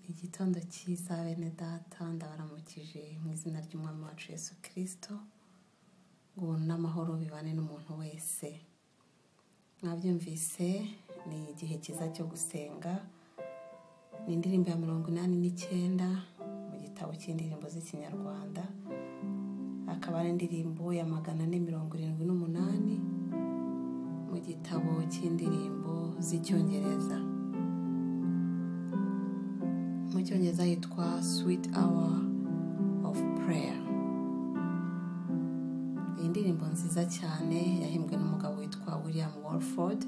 Igitondo cyiza bene data, ndabaramukije mu izina ry'Umwami wacu Yesu Kristo, ngo ubuntu n'amahoro bibane n'umuntu wese. Mwabyumvise, ni igihe cyiza cyo gusenga. Ni indirimbo ya 89 mu gitabo cy'indirimbo z'Ikinyarwanda, akaba ari indirimbo ya 478 mu gitabo cy'indirimbo z'Icyongereza. Mu Cyongereza yitwa Sweet Hour of Prayer. Iyi ndirimbo nziza cyane yahimbwe n'umugabo witwa William Walford,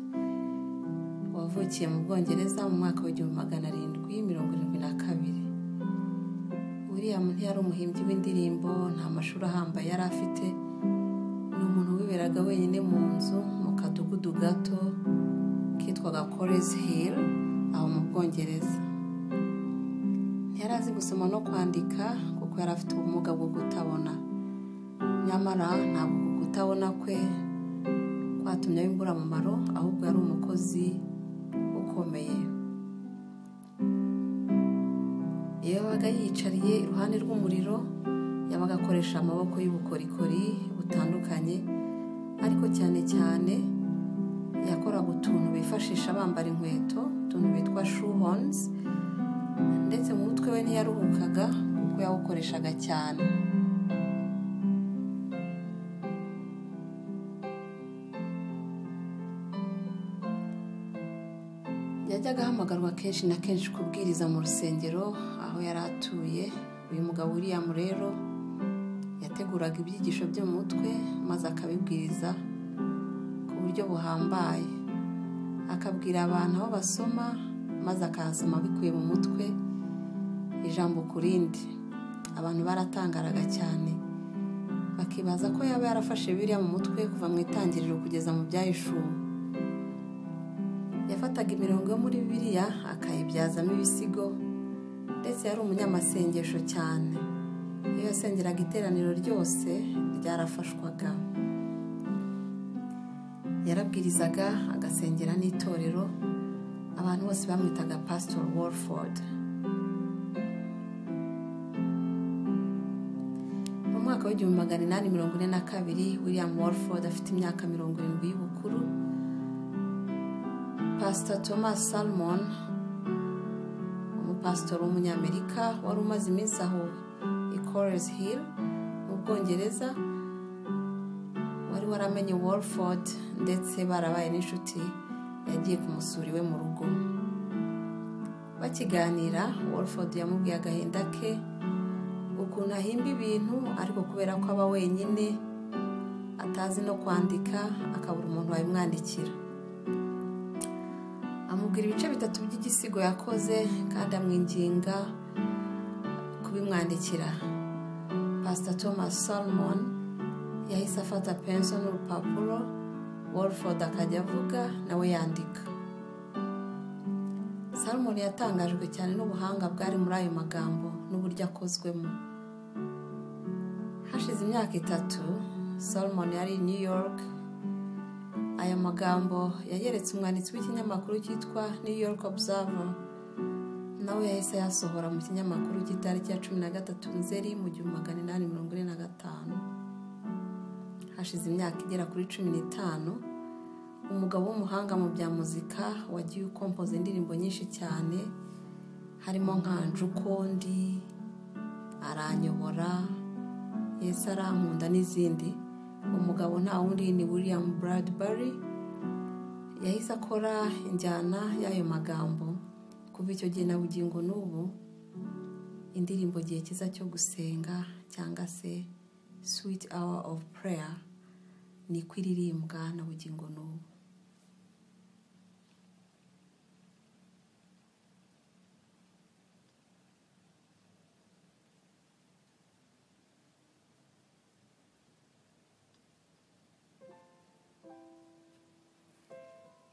wavukiye mu Bwongereza mu mwaka w'1772. William ntiyari umuhimbyi w'indirimbo, nta mashuri ahambaye yari afite. Ni umuntu wiberaga wenyine mu nzu mu kadugudu gato kitwaga Corries Hill aho mu Bwongereza. Ntiyari azi gusoma no kwandika kuko yari afite ubumuga bwo kutabona. Nyamara ntabwo kutabona kwe kwatumye aba imburamumaro, ahubwo yari umukozi ukomeye. Iyo yabaga yiyicariye iruhande rw'umuriro, yabaga akoresha amaboko y'ubukorikori butandukanye, ariko cyane cyane yakoraga utuntu bifashisha bambara inkweto, utuntu bitwa shoehorns, ndetse mu mutwe we ntiyaruhukaga kuko yawukoreshaga cyane. Yajyaga ahamagarwa kenshi na kenshi kubwiriza mu rusengero aho yari atuye. Uyu mugabo William rero yateguraga ibyigisho byo mu mutwe maze akabibwiriza ku buryo buhambaye, akabwira abantu aho basoma maze akahasoma bikuye mu mutwe ijambo ku rindi. Abantu baratangaraga cyane, bakibaza ko yaba yarafashe Bibiliya mu mutwe kuva mu itangiriro kugeza mu Byahishuwe. Yafataga imirongo yo muri Bibiliya akayibyazamo ibisigo, ndetse yari umunyamasengesho cyane. Iyo yasengeraga iteraniro ryose ryarafashwaga. Yarabwirizaga agasengera n'itorero, abantu bose bamwitaga Pastor Walford. Mu mwaka w'1842 William Walford afite imyaka 70 y'ubukuru, Pastor Thomas Salmon, umupasitori w'umunyamerika wari umaze iminsi aho i Corries Hill mu Bwongereza, wari waramenye Walford ndetse barabaye n'inshuti, yagiye kumusura iwe mu rugo. Bakiganira, Walford yamubwiye agahinda ke, ukuntu ahimba ibintu ariko kubera ko aba wenyine atazi no kwandika, akabura umuntu wabimwandikira. Amubwira ibice bitatu by'igisigo yakoze kandi amwinginga kubimwandikira. Pastor Thomas Salmon yahise afata penso n'urupapuro, Walford akajya avuga nawe yandika. Salmon yatangajwe cyane n'ubuhanga bwari muri ayo magambo n'uburyo akozwemo. Hashize imyaka 3 Salmon yari i New York. Aya magambo yayeretse umwanditsi w'ikinyamakuru cyitwa New York Observer, nawe yahise yasohora mu kinyamakuru cy'itariki ya 13 Nzeri mu 1845. Hashize imyaka igera kuri 15, umugabo w'umuhanga mu bya muzika wagiye ukompoza indirimbo nyinshi cyane, harimo nka Njukondi, Aranyobora, Yesu Arankunda n'izindi. Umugabo nta wundi ni William Bradbury. Yahise akora injyana y'ayo magambo. Kuva icyo gihe na bugingo n'ubu, indirimbo Gihe Cyiza cyo Gusenga cyangwa se Sweet Hour of Prayer ni kwiririmbwa na bugingo n'ubu.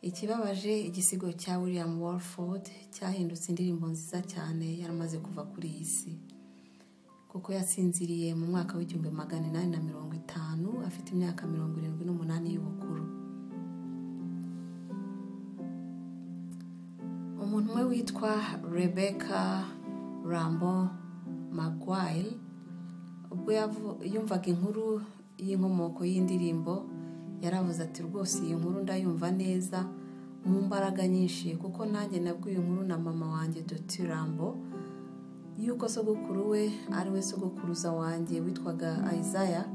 Ikibabaje, igisigo cya William Walford cyahindutse indirimbo nziza cyane yaramaze kuva kuri iyi si, kuko yasinziriye mu mwaka w'1850 afite imyaka 78 y'ubukuru. Umuntu umwe witwa Rebecca Rambo Maguire ubwo yumvaga inkuru y'inkomoko y'indirimbo, yaravuze ati rwose iyi nkuru ndayumva neza mu mbaraga nyinshi, kuko nanjye nabwiye inkuru na mama wanjye Dr. Rambo yuko sogokuru we ari we sogokuruza wanjye witwaga Isaiah,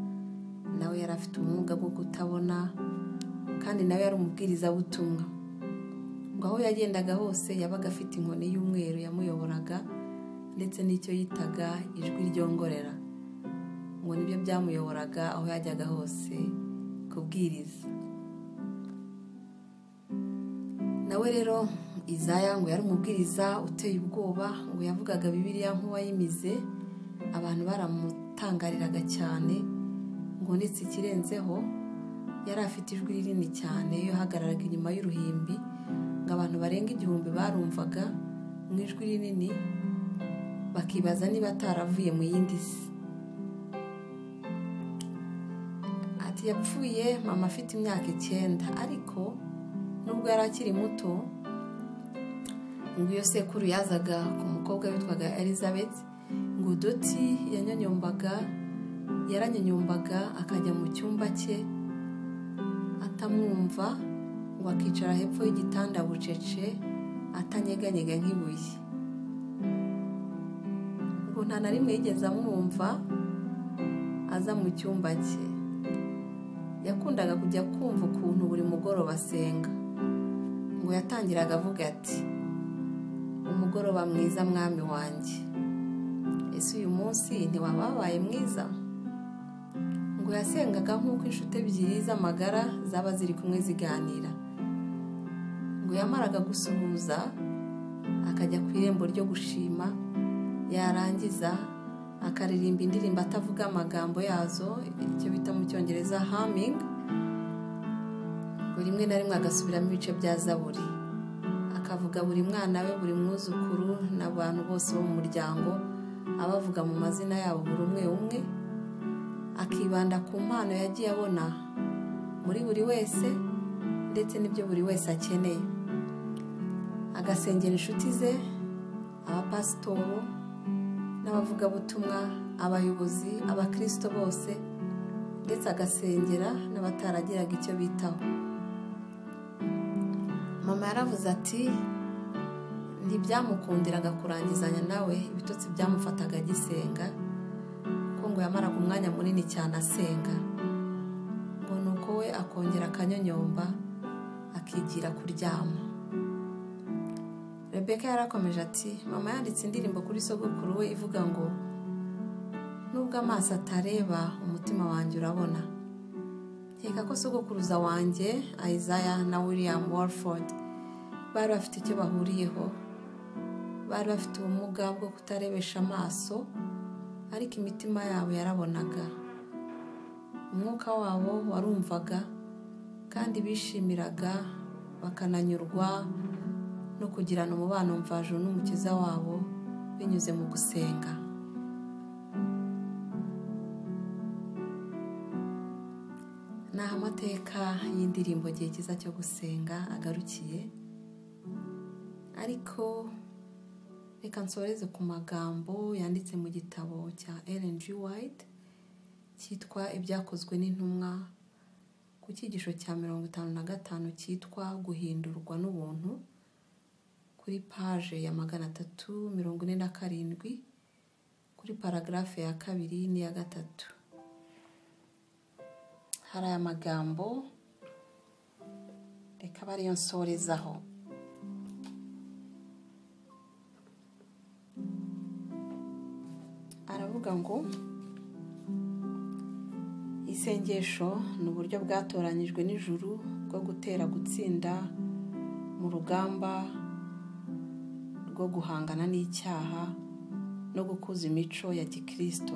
nawe yari afite ubumuga bwo kutabona kandi nawe yari umubwirizabutumwa. Ngo aho yagendaga hose yabaga afite inkoni y'umweru yamuyoboraga ndetse n'icyo yitaga ijwi ryongorera, ngo nibyo byamuyoboraga aho yajyaga hose kubwiriza. Nawe rero Isaiah ngo yari umubwiriza uteye ubwoba, ngo yavugaga Bibiliya nk'uwayimize, abantu baramutangariraga cyane, ngo ndetse ikirenzeho yari afite ijwi rinini cyane, iyo yahagararaga inyuma y'uruhimbi ngo abantu barenga 1000 barumvaga mu ijwi rinini, bakibaza niba ataravuye mu yindi si. Ati yapfuye mama afite imyaka 9, ariko nubwo yari akiri muto, ngo iyo sekuru yazaga ku mukobwa witwaga Elizabeth, ngo Doti yaranyonyombaga akajya mu cyumba cye atamwumva, ngo akicara hepfo y'igitanda bucece atanyeganyega nk'ibuye. Ngo nta na rimwe yigeze amwumva aza mu cyumba cye. Yakundaga kujya kumva ukuntu buri mugoroba asenga, ngo yatangiraga avuga ati umugoroba mwiza mwami wanjye, ese uyu munsi ntiwababaye mwiza? Ngo yasengaga nk'uko inshuti ebyiri z'amagara zaba ziri kumwe ziganira. Ngo yamaraga gusuhuza akajya ku irembo ryo gushima, yarangiza akaririmba indirimbo atavuga amagambo yazo, icyo bita mu Cyongereza humming. Ngo rimwe na rimwe agasubiramo ibice bya Zaburi, akavuga buri mwana we, buri mwuzukuru n'abantu bose bo mu muryango, abavuga mu mazina yabo buri umwe umwe, akibanda ku mpano yagiye abona muri buri wese ndetse n'ibyo buri wese akeneye. Agasengera inshuti ze, abapasitoro n'abavugabutumwa, abayobozi, abakristo bose, ndetse agasengera n'abataragiraga icyo bitaho. Mama yaravuze ati ntibyamukundiraga kurangizanya nawe, ibitotsi byamufataga agisenga, kuko ngo yamaraga umwanya munini cyane asenga, ngo nuko we akongera akanyonyomba akigira kuryama. Rebecca yarakomeje ati mama yanditse indirimbo kuri sogokuru we ivuga ngo nubwo amaso atareba umutima wanjye urabona. Nkeka ko sogokuruza wanjye Isaiah na William Walford bari bafite icyo bahuriyeho, bari bafite ubumuga bwo kutarebesha amaso, ariko imitima yabo yarabonaga, umwuka wabo warumvaga, kandi bishimiraga bakananyurwa no kugirana umubano mvajuru n'umukiza wabo binyuze mu gusenga. Naho amateka y'indirimbo gihe cyiza cyo gusenga agarukiye, ariko reka nsoreze ku magambo yanditse mu gitabo cya Ellen G. White cyitwa Ibyakozwe n'Intumwa, ku cyigisho cya 55 cyitwa Guhindurwa n'Ubuntu, kuri paje ya 347, kuri paragrafe ya 2 n'iya 3. Hari aya magambo, reka bariyo nsorezaho. Aravuga ngo isengesho ni uburyo bwatoranyijwe n'ijuru bwo gutera gutsinda mu rugamba rwo guhangana n'icyaha no gukuza imico ya Gikristo.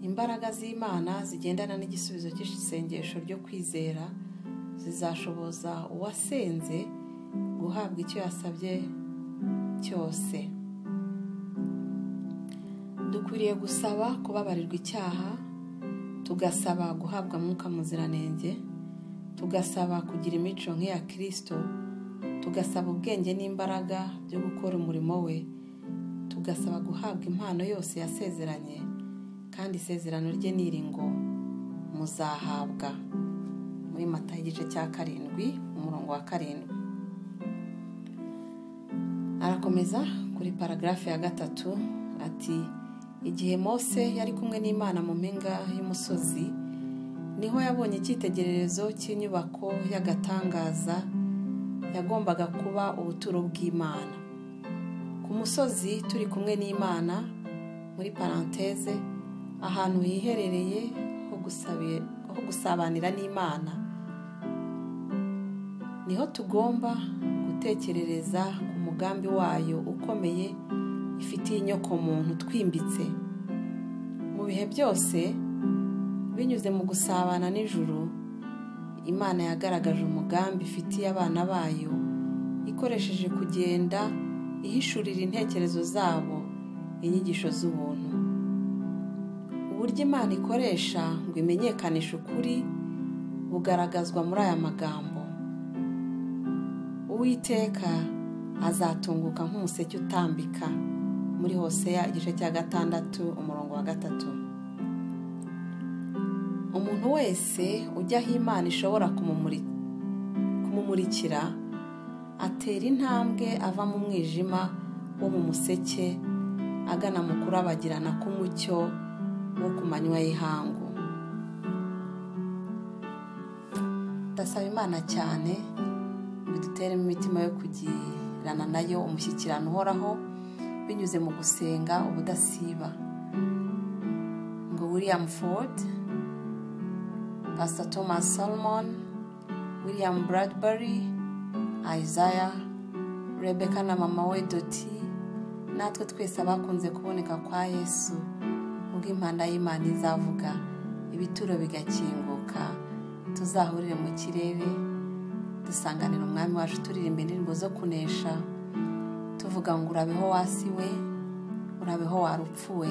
Imbaraga z'Imana zigendana n'igisubizo cy'isengesho ryo kwizera zizashoboza uwasenze guhabwa icyo yasabye cyose. Dukwiriye gusaba kubabarirwa icyaha, tugasaba guhabwa Mwuka Muziranenge, tugasaba kugira imico nk'iya Kristo, tugasaba ubwenge n'imbaraga byo gukora umurimo we, tugasaba guhabwa impano yose yasezeranye, kandi isezerano rye ni iri ngo muzahabwa. Muri Matayo igice cya 7 umurongo wa 7. Arakomeza kuri paragrafe ya 3 ati igihe Mose yari kumwe n'Imana mu mpinga y'umusozi, niho yabonye icyitegererezo cy'inyubako y'agatangaza yagombaga kuba ubuturo bw'Imana. Ku musozi turi kumwe n'Imana, muri parenthèse, ahantu hiherereye ho gusabanira n'Imana, niho tugomba gutekerereza ku mugambi wayo ukomeye ifitiye inyoko muntu twimbitse. Mu bihe byose binyuze mu gusabana n'ijuru, Imana yagaragaje umugambi ifitiye abana bayo ikoresheje kugenda ihishurira intekerezo zabo inyigisho z'ubuntu. Uburyo Imana ikoresha ngo imenyekanishe ukuri bugaragazwa muri aya magambo: Uwiteka azatunguka nk'umuseke utambika, muri Hoseya igice cya 6 umurongo wa 3. Umuntu wese ujya aho Imana ishobora kumumurikira atera intambwe ava mu mwijima wo mu museke agana mu kurabagirana k'umucyo wo ku manywa y'ihangu. Ndasaba Imana cyane ngo iduteremo imitima yo kugirana nayo umushyikirano uhoraho binyuze mu gusenga ubudasiba. Ngo William Ford, Pastor Thomas Solomon, William Bradbury, Isaiah, Rebecca na mama we Doti, natwe twese abakunze kuboneka kwa Yesu, ubwo impanda y'Imana izavuga ibituro bigakinguka, tuzahurire mu kirere dusanganira umwami wacu, turirimba indirimbo zo kunesha, tuvuga ngo urabeho wasiwe, urabeho warupfuwe,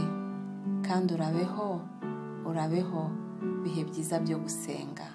kandi urabeho, urabeho bihe byiza byo gusenga.